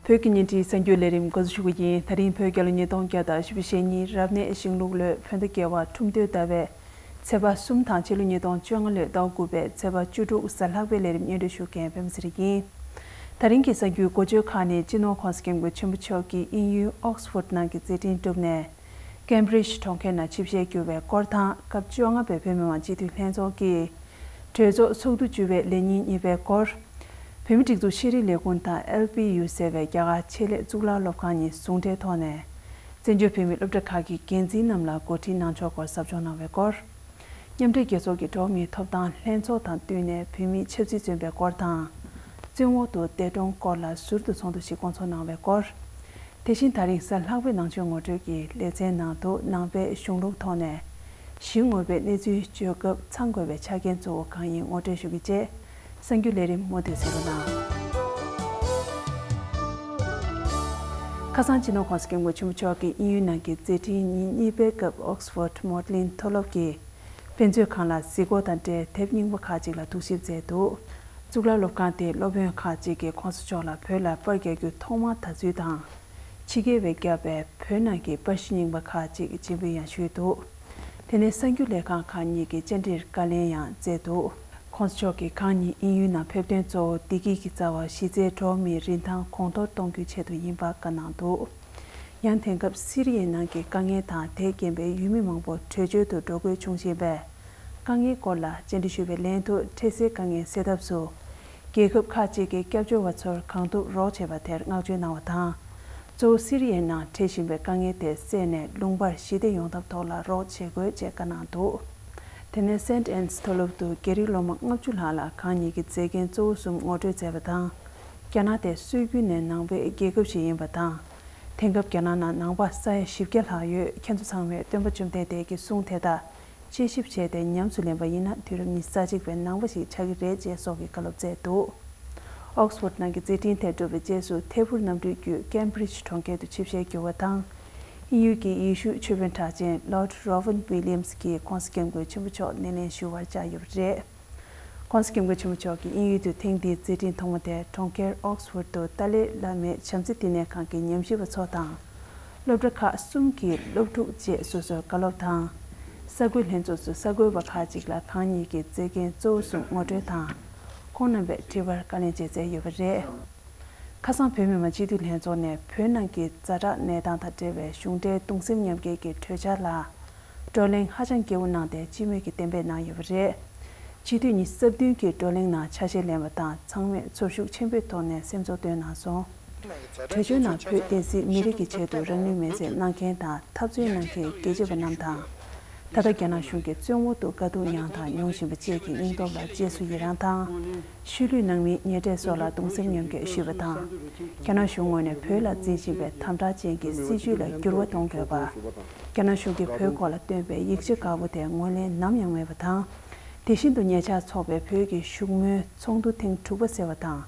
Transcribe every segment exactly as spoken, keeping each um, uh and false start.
བོད་ཀྱི་བརྙན་འཕྲིན་གསར་འགྱུར་ལས་རིམ་འགོ་འཛུགས་ཞུ་གི་ཡིན། ད་རིང་བོད་རྒྱལ་ལོ་ཉིས་སྟོང་བརྒྱ་དང་བཞི་བཅུ་ཞེ་གཉིས་རབ་གནས་ཤིང་ལུག་ལོའི་བོད་ཟླ་བརྒྱད་པ་ཁྲུམས་སྟོད་ཟླ་བའི་ཚེས་པ་གསུམ་དང་ཕྱི་ལོ་ཉིས་སྟོང་བཅོ་ལྔ་ལོའི་ཟླ་དགུ་པའི་ཚེས་པ་བཅུ་དྲུག་གཟའ་ལྷག་པའི་ལས་རིམ་སྙན་སྒྲོན་ཞུ་མཁན་པད་མ་ཚེ་རིང་ཡིན། ད་རིང་གི་གསར་འགྱུར་འགོ་བརྗོད་ཁག་ནི། སྤྱི་ནོར་༧གོང་ས་༧སྐྱབས་མགོན་ཆེན་པོ་མཆོག་གིས་དབྱིན་ཡུལ་ཨོག་སི་ཕོར་ནང་གི་མཛད་འཕྲིན་བསྒྲུབས་ནས། ཀེམ་བྷྲིཇ་གྲོང་ཁྱེར་ནང་ཆིབས་ཞལ་བསྒྱུར་བའི་སྐོར་དང་། སྐབས་བཅོ་ལྔ་པའི་བོད་མི་མང་སྤྱི་འཐུས་ལྷན་ཚོགས་ཀྱི་གྲོས་ཚོགས་ཚོགས་དུས་བཅུ་པའི་ལས་ཉིན་གཉིས་པའི་སྐོར། བོད་མིའི་སྒྲིག་འཛུགས་ཤེས་རིག་ལས་ཁུངས་དང་ཨེལ་པི་ཡུ་ཟེར་བའི་རྒྱ་གར་ཆེད་ལས་གཙུག་ལག་སློབ་ཁང་གཉིས་ཟུང་འབྲེལ་ཐོག་ནས། བཙན་བྱོལ་བོད་མིའི་སློབ་གྲྭ་ཁག་གི་འགན་འཛིན་རྣམས་ལ་འགོ་ཁྲིད་གནང་ཕྱོགས་སྐོར་ཟབ་སྦྱོང་གནང་བའི་སྐོར། མཉམ་འབྲེལ་རྒྱལ་ཚོགས་ཀྱི་འགྲོ་བ་མིའི་ཐོབ་ཐང་ལྷན་ཚོགས་དང་བསྟུན་ནས་བོད་མིའི་ཆབ་སྲིད་བཙོན་པའི་སྐོར་དང་། བཙོན་འོག་ཏུ་འདས་གྲོངས་སྐོར་ལ་ཟུར་དུ་ཚོགས་འདུ་ཞིག་བསྐོང་ཚོགས་གནང་བའི་སྐོར། དེ་བཞིན་ད་རིང་གཟའ་ལྷག་པའི་ནང་ཆོས་ངོ་སྤྲོད་ཀྱི་ལེ་ཚན་ནང་དུ། ནང་པའི་གཞུང་ལུགས་ཐོག་ནས་ཞི་ངོ་པའི་གནས་ཚུལ་བརྗོད་སྐབས་ཚང་དགོས་པའི་ཆ་རྐྱེན་གཙོ་བོ་གང་ཡིན་ངོ་སྤྲོད་ཞུ་གི་བཅས། གསར་འགྱུར་ལས་རིམ་མུ་མཐུད་གཟིགས་རོགས་གནང་། ཁ་སང་སྤྱི་ནོར་༧གོང་ས་༧སྐྱབས་མགོན་ཆེན་པོ་མཆོག་གིས་དབྱིན་ཡུལ་ནང་གི་མཛད་འཕྲིན་ཉིན་གཉིས་པའི་སྐབས་ཨོག་སི་ཕོར་ཌི་མོ་ཌི་ལིན་མཐོ་སློབ་ཀྱི་དཔེ་མཛོད་ཁང་ལ་གཟིགས་སྐོར་དང་འབྲེལ་དེབ་རྙིང་པ་ཁག་ཅིག་ལ་ཐུགས་ཞིབ་མཛད་འདུག་གཙུག་ལག་སློབ་ཁང་དེའི་སློབ་དཔོན་ཁག་ཅིག་གིས་༧གོང་ས་མཆོག་ལ་བོད་ལ་པར་རྒྱག་རྒྱུ་ཐོག་མར་དར་ཚུལ་དང་། ཕྱི་རྒྱལ་བས་བརྒྱབ་པའི་བོད་ནང་གི་པར་གཞི་རྙིང་པ་ཁག་ཅིག་སྤྱན་འབུལ་ཡང་ཞུས་འདུག་དེ་ནས་གསར་འགྱུར་ལས་ཁང་ཁག་གཉིས་ཀྱི་བཅར་འདྲིར་བཀའ་ལན་ཡང་སྩལ་འདུག ༸གོང་ས་མཆོག་གིས་གང་ཉིད་དབྱིན་ཡུལ་ནང་ཕེབས་དོན་གཙོ་བོ་བདེ་སྐྱིད་ཀྱི་རྩ་བ་གཞི་རྩའི་འགྲོ་བ་མིའི་རིན་ཐང་གོང་མཐོར་གཏོང་རྒྱུའི་ཆེད་དུ་ཡིན་པ་བཀའ་གནང་འདུག་ཡང་དེང་སྐབས་སི་རི་ཡའི་ནང་གི་དཀའ་ངལ་དང་། དེས་རྐྱེན་པས་ཡུལ་མི་མང་པོ་བྲོས་བྱོལ་དུ་འགྲོ་དགོས་བྱུང་བཞིན་པའི་དཀའ་ངལ་སྐོར་ལ་བཅར་འདྲི་ཞུས་པའི་ལན་དུ། འཕྲལ་སེལ་དཀའ་ངལ་སེལ་ཐབས་སུ་རྒྱལ་ཁབ་ཁག་ཅིག་གིས་སྐྱབས་བཅོལ་བ་ཚོར་གང་ཐུབ་རོགས་བྱས་པ་དེར་བསྔགས་བརྗོད་གནང་བ་དང་། གཙོ་བོ་སི་རི་ཡའི་ནང་འཕྲད་བཞིན་པའི་དཀའ་ངལ་དེ་བསལ་ནས་ལུང་པར་ཞི་བདེ་ཡོང་ཐབས་ཐོག་ལ་རོགས་བྱེད་དགོས་ཅེས་བཀའ་གནང་འདུག་དེ་ནས་སེན་ཊི་ཨེན་སི་མཐོ་སློབ་ཏུ་རྒྱ་རིགས་སློབ་མ་ལྔ་བཅུ་ལྷག་ལ་གང་ཉིད་ཀྱི་མཛེས་རྒྱན་གཙོ་བོ་གསུམ་ངོ་སྤྲོད་མཛད་པ་དང་། རྒྱ་ནག་དེ་སྲོལ་རྒྱུན་ནས་ནང་པའི་རྒྱལ་ཁབ་ཞིག་ཡིན་པ་དང་། དེང་སྐབས་རྒྱ་ནག་ནང་ནང་པ་ས་ཡ་བཞི་བརྒྱ་ལྷག་ཡོད། ཁྱེད་ཚོ་ཚང་མས་སྟོན་པ་བཅོམ་ལྡན་འདས་ཀྱི་གསུང་དེ་དག་དཔྱད་ཞིབ་བྱས་ཏེ་ཉམས་སུ་ལེན་པ་ཡིན་ན། དུས་རབས་ཉི་ཤུ་རྩ་གཅིག་པའི་ནང་པ་ཞིག་ཆགས་ཀྱི་རེད་ཅེས་སོགས་ཀྱི་བཀའ་སློབ་སྩལ་འདུག་ཨོག་སི་ཕོར་ཌི་ནང་གི་མཛད་འཕྲིན་དེ་གྲུབ་པའི་རྗེས་སུ་ཐད་འཕུར་གནམ་གྲུའི་བརྒྱུད་ཀེམ་བྷྲིཇ་གྲོང་ཁྱེར་དུ་ཆིབས་ཞལ་བསྒྱུར་བ་དང་། དབྱིན་ཡུལ་གྱི་ཡེ་ཤུའི་ཆོས་དཔོན་གྲགས་ཅན་Lord Rowan Williams གྱིས་༸གོང་ས་༸སྐྱབས་མགོན་ཆེན་པོ་མཆོག་སྣེ་ལེན་ཞུ་བར་བཅར་ཡོད་པ་རེད། ༸གོང་ས་༸སྐྱབས་མགོན་ཆེན་པོ་མཆོག་གིས་དབྱིན་ཡུལ་དུ་ཐེངས་འདིའི་མཛད་འཕྲིན་ཐོག་མ་དེ་གྲོང་ཁྱེར་ཨོག་སི་ཕོར་ཌི་དུ་ཏཱ་ལའི་བླ་མའི་བྱམས་བརྩེ་བསྟི་གནས་ཁང་གི་ཉམས་ཞིབ་པ་ཚོ་དང་། སློབ་གྲྭ་ཁག་གསུམ་གྱི་སློབ་ཕྲུག་བཅས་སོ་སོའི་བཀའ་སློབ་དང་། གསར་འགོད་ལྷན་ཚོགས་སུ་གསར་འགོད་པ་ཁག་ཅིག་ལ་གང་ཉིད་ཀྱི་མཛེས་རྒྱན་གཙོ་བོ་གསུམ་ངོ་སྤྲོད་དང་། ཁོང་རྣམ་པའི་དྲི་བར་བཀའ་ལན་བཅས་སྩལ་ཡོད་པ་རེད། ཁ་སང་བོད་མི་མང་སྤྱི་འཐུས་ལྷན་ཚོགས་ནས་བོད་ནང་གི་ཛ་དྲག་གནས་སྟངས་དང་འབྲེལ་བའི་གཞུང་འབྲེལ་གདུང་སེམས་མཉམ་སྐྱེད་ཀྱི་གྲོས་འཆར་ལ། བགྲོ་གླེང་ཧ་ཅང་སྐྱིད་པོ་གནང་སྟེ་སྤྱི་མོས་ཀྱིས་གཏན་འབེབས་གནང་ཡོད་པ་རེད། སྤྱི་འཐུས་ཉི་ཤུ་རྩ་བདུན་གྱིས་བགྲོ་གླེང་ནང་ཆ་ཤས་ལེན་པ་དང་། ཚང་མས་ཚོར་ཤུགས་ཆེན་པོའི་ཐོག་ནས་སེམས་ཚོར་བཏོན་གནང་སོང་། གྲོས་ཆོད་ནང་བོད་བསྟན་སྲིད་མི་རིགས་ཀྱི་ཆེད་དུ་རང་ལུས་མེར་སྲེག་གནང་མཁན་དང་འཐབ་རྩོད་གནང་མཁན་རྒྱལ་གཅེས་པ་རྣམས་དང་། ད་ལྟ་རྒྱ་ནག་གཞུང་གི་བཙོན་འོག་ཏུ་དཀའ་སྡུག་མྱངས་དང་མྱོང་བཞིན་པ་བཅས་ཀྱི་སྙིང་སྟོབས་ལ་རྗེས་སུ་ཡི་རང་དང་། ཤུལ་ལུས་ནང་མིའི་ཉེ་འབྲེལ་སོགས་ལ་གདུང་སེམས་མཉམ་སྐྱེད་ཞུས་པ་དང་། རྒྱ་ནག་གཞུང་ངོས་ནས་བོད་ལ་འཛིན་བཞིན་པའི་དམ་དྲག་ཅན་གྱི་སྲིད་བྱུས་ལ་འགྱུར་བ་གཏོང་དགོས་པ། རྒྱ་ནག་གཞུང་གིས་བོད་སྐོར་ལ་བཏོན་པའི་ཡིག་ཆ་དཀར་པོ་དེ་ངོས་ལེན་ནམ་ཡང་མེད་པ་དང་། དེ་བཞིན་དུ་ཉེ་ཆར་འཚོགས་པའི་བོད་ཀྱི་བཞུགས་མོལ་ཚོགས་འདུ་ཐེངས་དྲུག་པ་ཟེར་བ་དང་།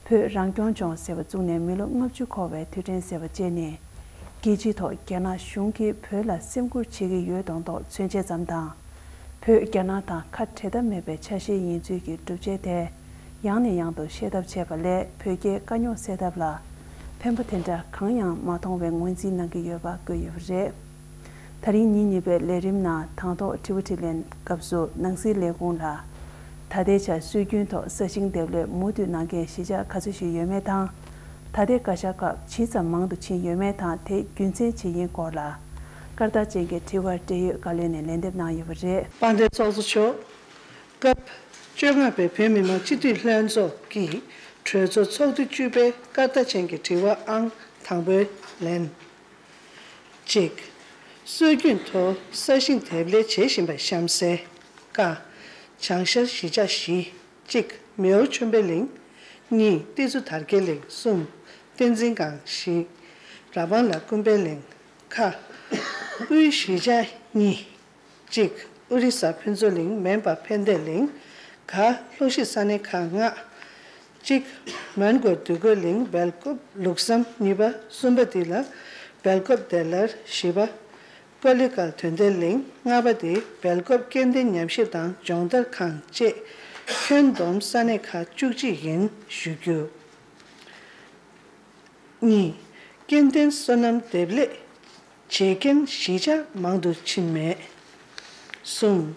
བོད་རང་སྐྱོང་ལྗོངས་ཟེར་བ་བཙུགས་ནས་མི་ལོ་ལྔ་བཅུ་འཁོར་བའི་དུས་དྲན་ཟེར་བ་བཅས་ནི། རྒྱལ་སྤྱིའི་ཐོག་རྒྱ་ནག་གཞུང་གིས་བོད་ལ་སེམས་ཁུར་བྱེད་ཀྱི་ཡོད་མདོག་མདོག་མཚོན་བྱེད་ཙམ་དང་། བོད་རྒྱ་ནག་དང་ཁ་བྲལ་ཐབས་མེད་པའི་ཆ་ཤས་ཡིན་ཚུལ་གྱི་སྒྲུབ་བྱེད་དེ། ཡང་ནས་ཡང་དུ་བཤད་ཐབས་བྱས་པ་ལས་བོད་རྒྱའི་དཀའ་རྙོག་སེལ་ཐབས་ལ་ཕན་པ་དེ་འདྲ་གང་ཡང་མ་མཐོང་བའི་ངོས་འཛིན་གནང་གི་ཡོད་པ་བཀོད་ཡོད་པ་རེད། ད་རིང་ཉིན་གཉིས་པའི་ལས་རིམ་ནང་དང་ཐོག་དྲི་བ་དྲིས་ལན་སྐབས་སུ་ནང་སྲིད་ལས་ཁུངས་ལ། ད་ལྟའི་ཆར་སྲོལ་རྒྱུན་ཐོག་ས་ཞིང་འདེབས་ལས་མུ་མཐུད་གནང་མཁན་གཞིས་ཆགས་ག་ཚོད་ཞིག་ཡོད་མེད་དང་། ད་ལྟའི་བཀའ་ཤག་སྐབས་ཇི་ཙམ་མང་དུ་ཕྱིན་ཡོད་མེད་དང་། དེའི་རྒྱུ་མཚན་ཇི་ཡིན་སྐོར་ལ། སྐར་རྟགས་ཅན་གྱི་དྲི་བར་འབྲེལ་ཡོད་བཀའ་བློན་ནས་ལན་འདེབས་གནང་ཡོད་པ་རེད། དཔལ་ལྡན་ཚོགས་གཙོ་མཆོག་སྐབས་བཅོ་ལྔ་པའི་བོད་མི་མང་སྤྱི་འཐུས་ལྷན་ཚོགས་ཀྱི་གྲོས་ཚོགས་ཚོགས་དུས་བཅུ་པའི་སྐར་རྟགས་ཅན་གྱི་དྲི་བ་ཨང་དང་པོའི་ལན། གཅིག་སྲོལ་རྒྱུན་ཐོག་ས་ཞིང་འདེབས་ལས་བྱེད་བཞིན་པ་གཤམ་གསལ། ཀ་བྱང་ཤར་གཞིས་ཆགས་བཞི། གཅིག་མེའོ་ཆོས་འཕེལ་གླིང་། གཉིས་ཏི་ཛུ་དར་རྒྱས་གླིང་། གསུམ་བསྟན་འཛིན་སྒང། བཞི་ར་བང་ལ་ཀུན་འཕེལ་གླིང་། ཁ་དབུས་གཞིས་ཆགས་གཉིས། གཅིག་ཨོ་རི་ས་ཕུན་ཚོགས་གླིང་། མན་པ་ཕན་བདེ་གླིང་། ག་ལྷོ་གཞིས་ས་གནས་ཁག་ལྔ། གཅིག་མོན་གྷོ་འདུས་བཀོད་གླིང་། སྦེལ་ཀོབ་ལུགས་བསམ། གཉིས་པ་སུམ་པ་ཏི་ལ། སྦེལ་ཀོབ་བདེ་སླར། བཞི་པ་ཀོ་ལི་གལ་དོན་ལྡན་གླིང་། ལྔ་པ་ཏི་སྦེལ་ཀོབ་སྐྱེ་ལྡན་ཉམས་ཞིབ་དང་སྦྱོང་བརྡར་ཁང་བཅས་ཁྱོན་བསྡོམས་ས་གནས་ཁག་བཅུ་གཅིག་ཡིན་ཞུ་རྒྱུ། གཉིས། སྐྱེ་ལྡན་སོ་ནམ་འདེབས་ལས་བྱེད་མཁན་གཞིས་ཆགས་མང་དུ་ཕྱིན་མེད། གསུམ།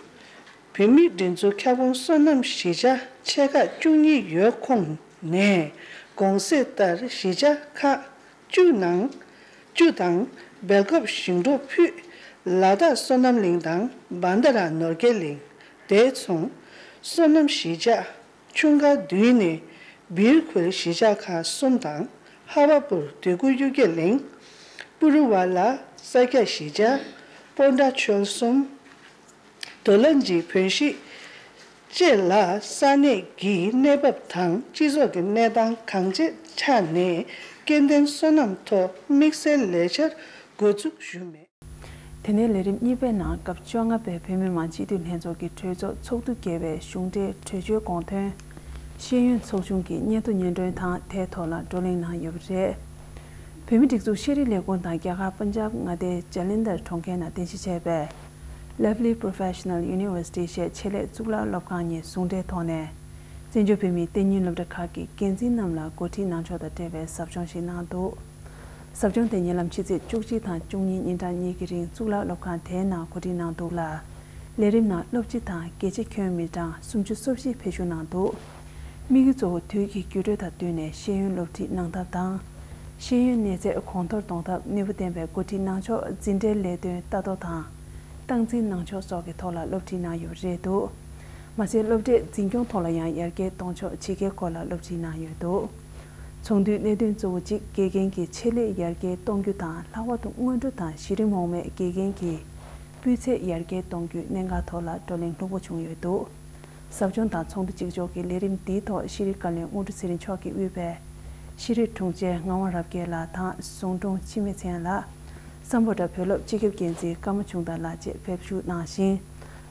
བོད་མིའི་སྒྲིག་འཛུགས་ཁྱབ་ཁོངས་སོ་ནམ་གཞིས་ཆགས་ཆེ་ཁག་བཅུ་གཉིས་ཡོད་ཁོངས་ནས་གོང་གསལ་ལྟར་གཞིས་ཆགས་ཁག་བཅུ་ནང་བཅུ་དང་སྦེལ་ཀོབ་ཞིང་འབྲོག་ཕུད་ལ་དྭགས་སོ་ནམ་གླིང་དང་བན་ད་ར་ནོར་རྒྱས་གླིང་བདེ་ཚོང་སོ་ནམ་གཞིས་ཆགས་ཆུང་ཁག་བདུན་ནས་སྦིར་ཁུལ་གཞིས་ཆགས་ཁག་གསུམ་དང་ཧ་བ་པུར་དོལ་སྐུ་གཡུ་རྒྱལ་གླིང་། པུ་རུ་ཝ་ལ་ས་སྐྱ་གཞིས་ཆགས། སྤོན་ཊ་ཆོལ་གསུམ། དོ་ལ་འཇིག་བོན་གཞིས་བཅས་ལ་ས་གནས་ཀྱི་གནས་བབ་དང་སྤྱི་ཚོགས་ཀྱི་གནས་སྟངས་གང་ཅིའི་ཆ་ནས་སྐྱེ་ལྡན་སོ་ནམ་ཐོག་དམིགས་བསལ་ལས་འཆར་འགོ་འཛུགས་ཞུས་མེད། དེ་ནས་ལས་རིམ་གཉིས་པའི་ནང་སྐབས་བཅོ་ལྔ་པའི་བོད་མི་མང་སྤྱི་འཐུས་ལྷན་ཚོགས་ཀྱི་གྲོས་ཚོགས་ཚོགས་འདུ་བརྒྱད་པའི་གཞུང་འབྲེལ་གྲོས་ཆོད་དགོངས་དོན། ཤེས་ཡོན་ཚོགས་ཆུང་གི་སྙན་ཐོ་སྙན་སྒྲོན་དང་དེའི་ཐོག་ལ་བགྲོ་གླེང་གནང་ཡོད་པ་རེད། བོད་མིའི་སྒྲིག་འཛུགས་ཤེས་རིག་ལས་ཁུངས་དང་རྒྱ་གར་པན་ཇབ་མངའ་སྡེའི་ཇ་ལིན་དར་གྲོང་ཁྱེར་ནང་རྟེན་གཞི་བྱས་པའི་Lovely Professional University ཞེས་ཆེད་ལས་གཙུག་ལག་སློབ་ཁང་གཉིས་ཟུང་འབྲེལ་ཐོག་ནས། བཙན་བྱོལ་བོད་མིའི་གཏན་ཉིན་སློབ་གྲྭ་ཁག་གི་འགན་འཛིན་རྣམས་ལ་འགོ་ཁྲིད་གནང་ཕྱོགས་དང་འབྲེལ་བའི་ཟབ་སྦྱོང་ཞིག་གནང་འདུག་ཟབ་སྦྱོང་དེ་ཉེ་ལམ་ཕྱི་ཚེས་བཅུ་གཅིག་དང་བཅུ་གཉིས་ཉིན་གྲངས་གཉིས་ཀྱི་རིང་གཙུག་ལག་སློབ་ཁང་དེའི་ནང་གོ་སྒྲིག་གནང་འདུག་ལ། ལས་རིམ་ནང་སློབ་སྤྱི་དང་རྒྱལ་སྤྱིའི་ཁྱོན་མི་གྲངས་སུམ་ཅུ་སོ་བཞི་ཕེབས་ཞུགས་གནང་འདུག་དམིགས་ཡུལ་གཙོ་བོ་དུས་ཀྱི་འགྱུར་འགྲོས་དང་བསྟུན་ནས་ཤེས་ཡོན་སློབ་ཁྲིད་གནང་ཐབས་དང་། ཤེས་ཡོན་གནས་ཚད་གོང་མཐོར་གཏོང་ཐབས་ནུས་པ་ལྡན་པའི་འགོ་ཁྲིད་གནང་ཕྱོགས་འཛིན་གྲྭའི་ལས་དོན་ལྟ་རྟོག་དང་། སྟངས་འཛིན་གནང་ཕྱོགས་སོགས་ཀྱི་ཐོག་ལ་སློབ་ཁྲིད་གནང་ཡོད་པ་རེད་འདུག་མ་ཟད་སློབ་གྲྭའི་འཛིན་སྐྱོང་ཐོག་ལ་ཡང་ཡར་རྒྱས་གཏོང་ཕྱོགས་ཇི་དགེའི་སྐོར་ལ་སློབ་ཁྲིད་གནང་ཡོད་འདུག་ཚོགས་འདུའི་གནད་དོན་གཙོ་བོ་གཅིག་དགེ་རྒན་གྱི་ཆེད་ལས་ཡར་རྒྱས་གཏོང་རྒྱུ་དང་ལྷག་པར་དུ་སྔོན་འགྲོ་དང་གཞི་རིམ་འོག་མའི་དགེ་རྒན་གྱི་སྤུས་ཚད་ཡར་རྒྱས་གཏོང་རྒྱུའི་གནད་འགག་ཐོག་ལ་བགྲོ་གླེང་ལྷུག་པོ་བྱུང་ཡོད་འདུག་ཟབ་སྦྱོང་དང་ཚོགས་འདུ་གཅིག་ལྕོགས་ཀྱི་ལས་རིམ་འདིའི་ཐོག་ཤེས་རིག་བཀའ་བློན་དངོས་གྲུབ་ཚེ་རིང་མཆོག་གིས་དབུས་པའི་ཤེས་རིག་དྲུང་ཆེ་ངག་དབང་རབ་རྒྱས་ལགས་དང་ཟུང་དྲུང་འཆི་མེད་མཚན་ལགས། སམ་བྷོ་ཊ་བོད་སློབ་སྤྱི་ཁྱབ་འགན་འཛིན་ཀརྨ་ཆུང་བདག་ལགས་བཅས་ཕེབས་ཞུགས་གནང་ཞིང་།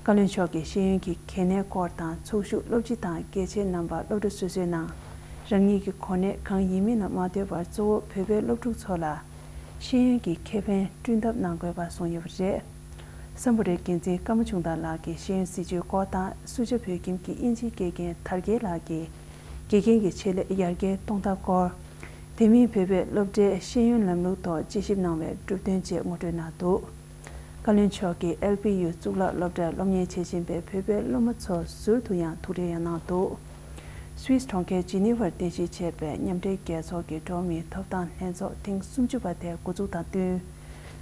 བཀའ་བློན་མཆོག་གིས་ཤེས་ཡོན་གྱི་གལ་གནད་སྐོར་དང་ཚོགས་ཞུགས་སློབ་སྤྱི་དང་དགེ་ཆེ་རྣམ་པ་སློབ་གྲྭ་སོ་སོའི་ནང་རང་ཉིད་ཀྱི་གོ་གནས་གང་ཡིན་མིན་ལ་མ་ལྟོས་པར་གཙོ་བོ་བོད་པའི་སློབ་ཕྲུག་ཚོ་ལ་ཤེས་ཡོན་གྱི་ཁེ་ཕན་བསྐྲུན་ཐབས་གནང་དགོས་པ་གསུངས་ཡོད་པ་རེད། སམ་བྷོ་ཊའི་འགན་འཛིན་ཀརྨ་ཆུང་བདག་ལགས་ཀྱིས་ཤེས་ཡོན་སྲིད་བྱུས་སྐོར་དང་སུ་ཇཱ་བོད་ཁྱིམ་གྱི་དབྱིན་ཇིའི་དགེ་རྒན་དར་རྒྱས་ལགས་ཀྱིས་དགེ་རྒན་གྱི་ཆེད་ལས་ཡར་རྒྱས་གཏོང་ཐབས་སྐོར། དེ་མིན་བོད་པའི་སློབ་གྲྭའི་ཤེས་ཡོན་ལམ་ལུགས་ཐོག་དཔྱད་ཞིབ་གནང་བའི་གྲུབ་དོན་བཅས་ངོ་སྤྲོད་གནང་འདུག་བཀའ་བློན་མཆོག་གིས་ཨེལ་པི་ཡུ་གཙུག་ལག་སློབ་གྲྭར་སློབ་གཉེར་བྱེད་བཞིན་པའི་བོད་པའི་སློབ་མ་ཚོ་ཟུར་དུ་ཡང་ཐུགས་ཁྲལ་ཡང་གནང་འདུག་སུད་སི་གྲོང་ཁྱེར་ཇི་ནི་ཝར་རྟེན་གཞི་བྱས་པའི་མཉམ་འབྲེལ་རྒྱལ་ཚོགས་ཀྱི་འགྲོ་བ་མིའི་ཐོབ་ཐང་ལྷན་ཚོགས་ཐེངས་སུམ་ཅུ་པ་དེ་འགོ་འཛུགས་དང་བསྟུན།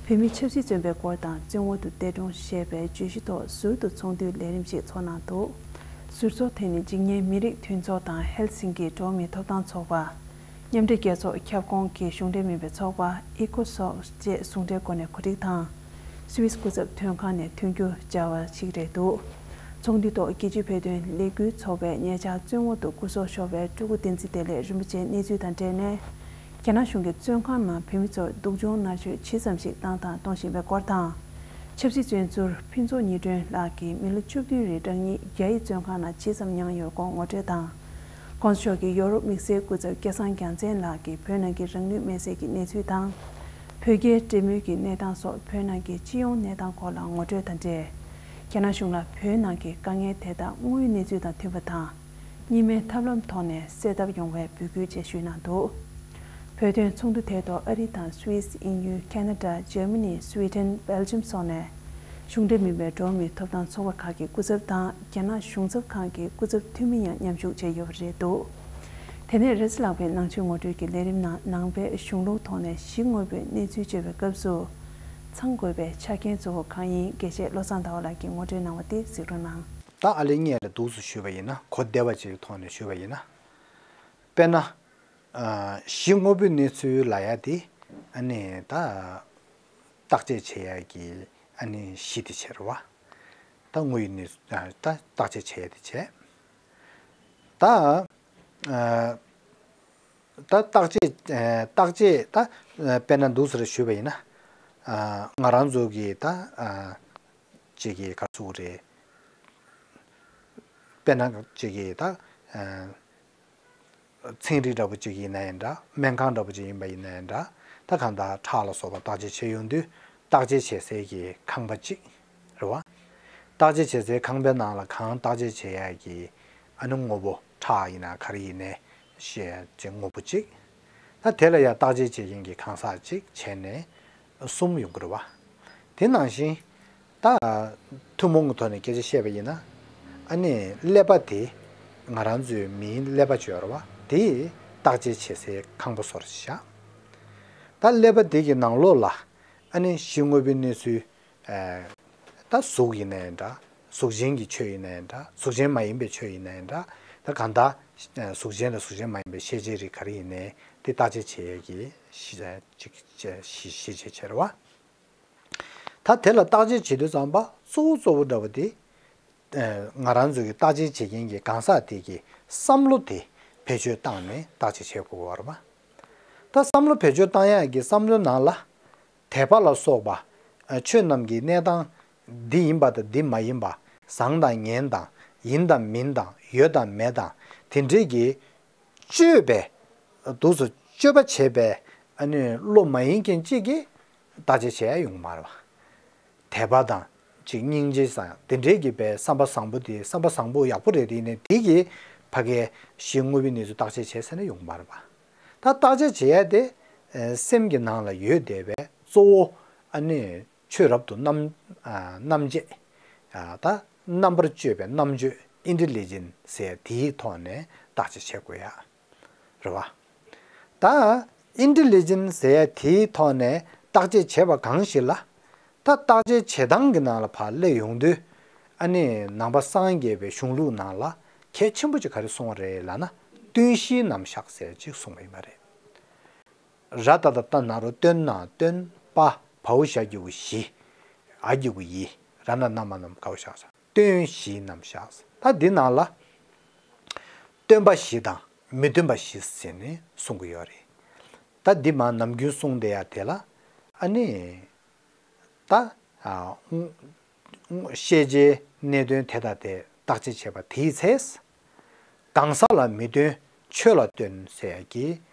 བོད་མིའི་ཆབ་སྲིད་བཙོན་པའི་སྐོར་དང་བཙོན་འོག་ཏུ་གཏན་གྲོངས་བཞེས་པའི་བརྗོད་གཞི་ཐོག་ཟུར་དུ་ཚོགས་འདུའི་ལས་རིམ་ཞིག་ཚོགས་གནང་འདུག་ཟུར་ཚོགས་དེ་ནི་འཇིགས་ཉེན་མི་རིགས་མཐུན་ཚོགས་དང་ཧེལ་སིང་ཀིའི་འགྲོ་བ་མིའི་ཐོབ་ཐང་ཚོགས་པ། མཉམ་འབྲེལ་རྒྱལ་ཚོགས་ཁྱབ་ཁོངས་ཀྱི་གཞུང་འབྲེལ་མིན་པའི་ཚོགས་པ་ཨི་ཀོ་སོག་བཅས་ཟུང་འབྲེལ་སྒོ་ནས་གོ་སྒྲིག་དང་། སུད་སི་སྐུ་ཚབ་དོན་ཁང་ནས་མཐུན་འགྱུར་བྱ་བ་ཞིག་རེད་འདུག་ཚོགས་འདུའི་ཐོག་རྒྱལ་སྤྱིའི་བོད་དོན་ལས་འགུལ་ཚོགས་པའི་ཉེ་ཆར་བཙོན་འོག་ཏུ་སྐུ་སྲོག་ཤོར་བའི་སྤྲུལ་སྐུ་བསྟན་འཛིན་བདེ་ལེགས་རིན་པོ་ཆེའི་གནས་ཚུལ་དང་འབྲེལ་ནས། རྒྱ་ནག་གཞུང་གིས་བཙོན་ཁང་ནང་བོད་མི་ཚོར་སྡུག་སྦྱོང་མནར་གཅོད་ཇི་ཙམ་ཞིག་བཏང་དང་གཏོང་བཞིན་པའི་སྐོར་དང་། ཆབ་སྲིད་བཙོན་ཟུར་ཕུན་ཚོགས་ཉི་སྒྲོན་ལགས་ཀྱིས་མི་ལོ་བཅུ་བདུན་རིང་རང་ཉིད་རྒྱ་ཡི་བཙོན་ཁང་ནང་ཇི་ཙམ་མྱངས་ཡོད་སྐོར་ངོ་སྤྲོད་དང་། ༸གོང་ས་མཆོག་གིས་ཡོ་རོབ་དམིགས་བསལ་སྐུ་ཚབ་སྐལ་བཟང་རྒྱལ་མཚན་ལགས་ཀྱིས་བོད་ནང་གི་རང་ལུས་མེར་སྲེག་གི་གནས་ཚུལ་དང་། བོད་རྒྱའི་འབྲེལ་མོལ་གྱི་གནས་སྟངས་སོགས་བོད་ནང་གི་སྤྱི་ཡོངས་གནས་སྟངས་སྐོར་ལ་ངོ་སྤྲོད་དང་འབྲེལ། རྒྱ་ནག་གཞུང་ལ་བོད་ནང་གི་དཀའ་ངལ་དེ་དག་དངོས་ཡོད་གནས་ཚུལ་དང་མཐུན་པ་དང་། གཉིས་སྨན་ཐབས་ལམ་ཐོག་ནས་སེལ་ཐབས་ཡོང་བའི་འབོད་སྐུལ་བཅས་ཞུས་གནང་འདུག་བོད་དོན་ཚོགས་འདུ་དེའི་ཐོག་ཨ་རི་དང་སུད་སི། དབྱིན་ཡུལ། ཁ་ན་ཌ། འཇར་མ་ནི། སུའེ་ཌེན། སྦེལ་ཇམ་སོགས་ནས་གཞུང་འབྲེལ་མིན་པའི་འགྲོ་བ་མིའི་ཐོབ་ཐང་ཚོགས་པ་ཁག་གི་སྐུ་ཚབ་དང་། རྒྱ་ནག་གཞུང་ཚབ་ཁང་གི་སྐུ་ཚབ་འཐུས་མི་ཡང་མཉམ་ཞུགས་བྱས་ཡོད་པ་རེད་འདུག་དེ་ནས་རེས་གཟའ་ལྷག་པའི་ནང་ཆོས་ངོ་སྤྲོད་ཀྱི་ལས་རིམ་ནང་ནང་པའི་གཞུང་ལུགས་ཐོག་ནས་གཞི་དངོས་པོའི་གནས་ཚུལ་བརྗོད་པའི་སྐབས་སུ། ཚང་དགོས་པའི་ཆ་རྐྱེན་གཙོ་བོ་གང་ཡིན་དགེ་བཤེས་བློ་བཟང་ཟླ་བ་ལགས་ཀྱིས་ངོ་སྤྲོད་གནང་བ་དེ་གཟིགས་རོགས་གནང་། ད་ཨ་ལེ་ངས་ལ་འདུག་སུ་ཞུས་པ་ཡིན་ན་གོ་བདེ་བ་ཅིག་ཐོག་ནས་ཞུས་པ་ཡིན་ན། དཔེར་ན། ཨ། གཞི་དངོས་པོའི་གནས་ཚུལ་ལབ་ཡ་དེ་ཨ་ནི་ད་བརྟག་དཔྱད་བྱེད་ཡ་གི་ཨ་ནི་གཞི་དེ་བྱས་རེད་བ། ད་དངོས་ཡོད་གནས་ཚུལ་ད་བརྟག་དཔྱད་བྱེད་ཡ་དེ་བྱས། ད་ཨ། ད་བརྟག་དཔྱད་ཨ། བརྟག་དཔྱད་ད་དཔེར་ན་འདུག་ཟེར་ཞུས་པ་ཡིན་ན། ཨ། ང་རང་ཚོ་གི་ད་ཨ། ཅིག་གི་ག་ཚོད་རེད། དཔེར་ན་ཅིག་གི་ད་ཨ། ཚན་རིག་འདྲ་པོ་ཅིག་ཡིན་ན་ཡང་འདྲ། སྨན་ཁང་འདྲ་པོ་ཅིག་ཡིན་པ་ཡིན་ན་ཡང་འདྲ། ད་གང་ལྟར་ཁྲག་ལ་སོགས་པ་བརྟག་དཔྱད་བྱེད་ཡོང་དུས་བརྟག་དཔྱད་བྱེད་སའི་གི་ཁང་པ་ཅིག་རེད་བ། བརྟག་དཔྱད་བྱེད་སའི་ཁང་པའི་ནང་ལ་གང་བརྟག་དཔྱད་བྱེད་ཡ་གི་ཨ་ནི་དངོས་པོ་ཁྲག་ཡིན་ན་ག་རེ་ཡིན་ནའི་ཤེས་ཅིག་དངོས་པོ་ཅིག་ད་དེ་ལ་ཡང་བརྟག་དཔྱད་བྱེད་མཁན་གྱི་གང་ཟག་ཅིག་བྱས་ནས་གསུམ་ཡོང་གི་རེད་བ། དེ་ནང་བཞིན་ད་ཐུན་མོང་གི་ཐོག་ནས་སྐད་ཆ་བཤད་པ་ཡིན་ན། ཨ་ནི་ཀླད་པ་དེ་ང་རང་ཚོའི་མིའི་ཀླད་པ་ཅིག་ཡོད་རེད་བ། དེ་བརྟག་དཔྱད་བྱེད་སའི་ཁང་པ་བཟོ་འདྲ་ཞིག་བཞག་ད་ཀླད་པ་དེ་གི་ནང་ལོགས་ལ་ཨ་ནི་གཞི་དངོས་པོའི་གནས་ཚུལ། ཨ་ད་གཟུགས་ཡིན་ན་ཡང་འདྲ། གཟུགས་ཅན་གྱི་ཆོས་ཡིན་ན་ཡང་འདྲ། གཟུགས་ཅན་མ་ཡིན་པའི་ཆོས་ཡིན་ན་ཡང་འདྲ། ད་གང་ལྟར་གཟུགས་ཅན་དང་གཟུགས་ཅན་མ་ཡིན་པའི་ཤེས་བྱའི་རིགས་ག་རེ་ཡིན་ནའི་དེ་བརྟག་དཔྱད་བྱེད་ཡས་ཀྱི་ཤེས་ཅིག་ཤེས་བྱེད་བྱེད་རེད་བ། ད་དེ་ལ་བརྟག་དཔྱད་བྱེད་དུས་ཙམ་པ་གཙོ་བོ་གཙོ་བོ་འདྲ་བ་དེ། ཨ་ང་རང་ཚོ་གི་བརྟག་དཔྱད་བྱེད་མཁན་གྱི་གང་ཟག་དེ་གི་བསམ་བློ་དེ་བེད་སྤྱོད་བཏང་ནས་བརྟག་དཔྱད་བྱེད་དགོས་པ་རེད་བ། ད་བསམ་བློ་བེད་སྤྱོད་བཏང་ཡག་གི་བསམ་བློའི་ནང་ལ། དད་པ་ལ་སོགས་པ། ཨ་ཆོས་རྣམས་ཀྱི་གནས་སྟངས་འདི་ཡིན་པ་དང་འདི་མ་ཡིན་པ། བཟང་དང་ངན་དང་། ཡིན་དང་མིན་དང་། ཡོད་དང་མེད་དང་། དེ་འདྲས་ཀྱི་དཔྱོད་པའི། འདུག་སེ་དཔྱོད་པ་བྱེད་པའི་ཨ་ནི་བློ་མ་ཡིན་མཁན་གཅིག་གིས་བརྟག་དཔྱད་བྱེད་ཡ་ཡོང་གི་མ་རེད་བ། དད་པ་དང་ཅིག་སྙིང་རྗེ་སང་དེ་འདྲས་ཀྱི་པའི་བསམ་པ་བཟང་པོ་དེ་བསམ་པ་བཟང་པོ་ཡག་པོ་རེད་དེ་ཡིན་ནའི་དེ་གིས་ཕ་གའི་གཞི་དངོས་པོའི་གནས་ཚུལ་བརྟག་དཔྱད་བྱེད་ཟེར་ན་ཡོང་གི་མ་རེད་བ། ད་བརྟག་དཔྱད་བྱེད་ཡ་དེ་ཨ་སེམས་ཀྱི་ནང་ལ་ཡོད་བསྡད་པའི་གཙོ་བོ་ཨ་ནི་ཆོས་རབ་ཏུ་རྣམ་ཨ་རྣམ་འབྱེད། ཨ་ད་རྣམ་པར་དཔྱོད་པའི་རྣམ་དཔྱོད་ཨིན་ཊེ་ལི་ཇེན་ཟེར་དེའི་ཐོག་ནས་བརྟག་དཔྱད་བྱེད་དགོས་ཡ་རེད་བ། ད་ཨིན་ཊེ་ལི་ཇེན་ཟེར་ཡ་དེའི་ཐོག་ནས་བརྟག་དཔྱད་བྱས་པ་གང་ཞིག་ལ། ད་བརྟག་དཔྱད་བྱེད་སྟངས་ཀྱི་ནང་ལ་ཕར་སླེབས་ཡོང་དུས། ཨ་ནི་ནང་པ་སངས་རྒྱས་པའི་གཞུང་ལུགས་ནང་ལ་གལ་ཆེན་པོ་ཅིག་ག་རེ་གསུངས་པ་རེད་ལབ་ན། སྟོན་བཞིའི་རྣམ་གཞག་ཟེར་ཅིག་གསུངས་པ་ཡིན་པ་རེད། ར་ཏ་བཏགས་རྟ་ན་རོ་སྟོན་ན་སྟོན། པ་བའོ་ཞ་གི་གུ་བཞི། འ་གི་གུ་འི། ར་ན་ན་མ་ན་མ་གའོ་ཞ་ས། སྟོན་བཞིའི་རྣམ་གཞག་ད་འདི་ནང་ལ་སྟོན་པ་བཞི་དང་མི་སྟོན་པ་བཞི་ཟེར་ནས་གསུང་གི་ཡོད་རེད། ད་འདི་མ་ནམ་རྒྱུན་གསུངས་བསྡད་ཡ་དེ་ལ་ཨ་ནི་ད་ཨ་ཤེས་བྱའི་གནད་དོན་དེ་དང་དེ་བརྟག་དཔྱད་བྱས་པ་དེའི་ཚེ། གང་ཟག་ལ་མི་སྟོན་ཆོས་ལ་སྟོན་ཟེར་ཡ་གི་